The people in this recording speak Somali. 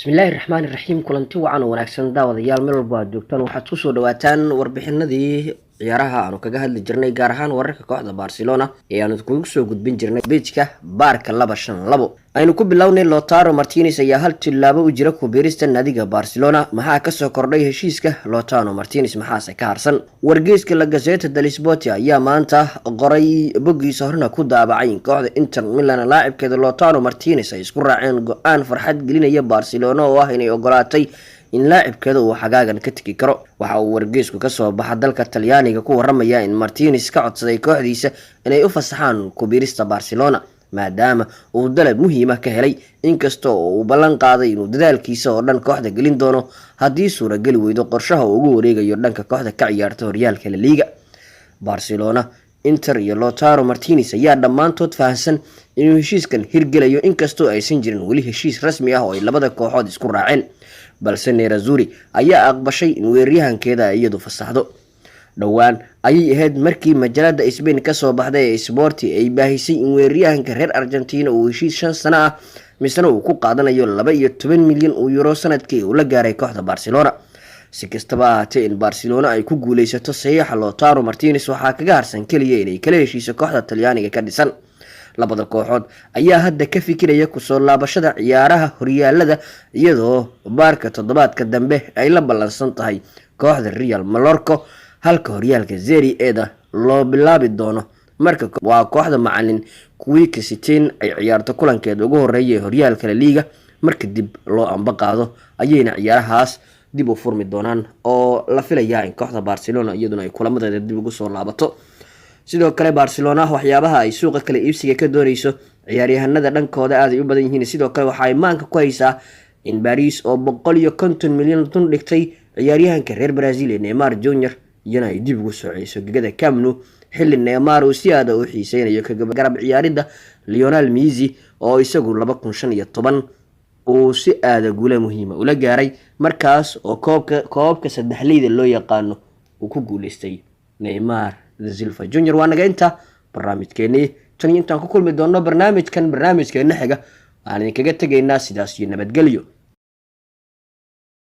Bismillaahi raxmaani raxiim. Kulanti wacan oo wanaagsan, daawadayaal, meel walba aad joogtaan. Waxaad kusoo dhawaataan warbixinadii ciyaaraha aanu kaga hadli jirnay, gaar ahaan wararka kooxda Barcelona ee aanu kugu soo gudbin jirnay page-ka Baarka 252. Aynu ku bilownay, Lautaro Martinez ayaa hal tilaabo u jira ku biirista naadiga Barcelona. Maxaa kasoo kordhay heshiiska Lautaro Martinez? Maxaase ka harsan? Wargeyska La Gazzetta dello Sport ayaa maanta qoray, boggiisa horena ku daabacay, in kooxda Inter Milan laacibkeeda Lautaro Martinez ay isku raaceen go-aan farxad gelinaya Barcelona, oo ah inay ogolaatay in laacibkeeda uu xagaagan ka tegi karo. Waxa uu wargeysku kasoo baxa dalka Talyaaniga ku waramaya in Martinez ka codsaday kooxdiisa inay u fasaxaan kubiirista Barcelona, maadaama uu dalab muhiima ka helay, inkasta oo uu ballan qaaday inuu dadaalkiisa oo dhan kooxda gelin doono haddii suurageli weydo qorshaha uu ugu wareegayo dhanka kooxda ka ciyaarta horyaalka La Liga. Barcelona, Inter iyo Lautaro Martinez ayaa dhammaantood fahamsan inuu heshiiskan hirgelayo, inkastoo aysan jirin weli heshiis rasmi ah oo ay labada kooxood isku raaceen, balse Nerazzurri ayaa aqbashay in weeraryahankeeda ay iyadu fasaxdo. Dhowaan ayay ahayd markii majalada Spain kasoo baxday ee Sport ay baahisay in weeraryahanka reer Argentina uu heshiis 5 sano ah, misena uu ku qaadanayo 12 milyan oo euro sanadkii, uu la gaaray kooxda Barcelona. Si kastaba ahaatee, in Barcelona ay ku guuleysato saxiixa Lautaro Martinez waxaa kaga harsan keliya inay kala heshiiso kooxda Talyaaniga ka dhisan. Labada kooxood ayaa hadda ka fikiraya kusoo laabashada ciyaaraha horyaalada, iyadoo Baarka toddobaadka dambe ay la ballansan tahay kooxda Real Mallorca, halka horyaalka Serie A-da loo bilaabi doono marka waa kooxda macalin Quique Setien ay ciyaarto kulankeeda ugu horeeya ee horyaalka La Liga. Marka dib loo amba qaado ayayna ciyaarahaas dib u furmi doonaan, oo la filayaa in kooxda Barcelona iyaduna ay kulamadeeda dib ugu soo laabato. Sidoo kale, Barcelona waxyaabaha ay suuqa kale iibsiga ka dooneyso ciyaaryahanada dhankooda aaday u badan yihiin. Sidoo kale, waxa ay maanka ku haysaa in Paris oo 150 milyan dun dhigtay ciyaaryahanka reer Brazil ee Neymar Junior iyana ay dib ugu soo celiso gegada Camp Nou, xilli Neymar uu si aada u xiiseynayo kagarab ciyaaridda Lionel Messi, oo isagu 2015 uu si aada guula muhiima ula gaaray, markaas oo koobka koobabka saddexleyda loo yaqaano uu ku guuleystay Neymar da Silva Junior. Waa naga inta barnaamijkeenii tan iyo intaan ku kulmi doono barnaamijkan barnaamijkeena xiga, waxaan idinkaga tegaynaa sidaas iyo nabadgelyo.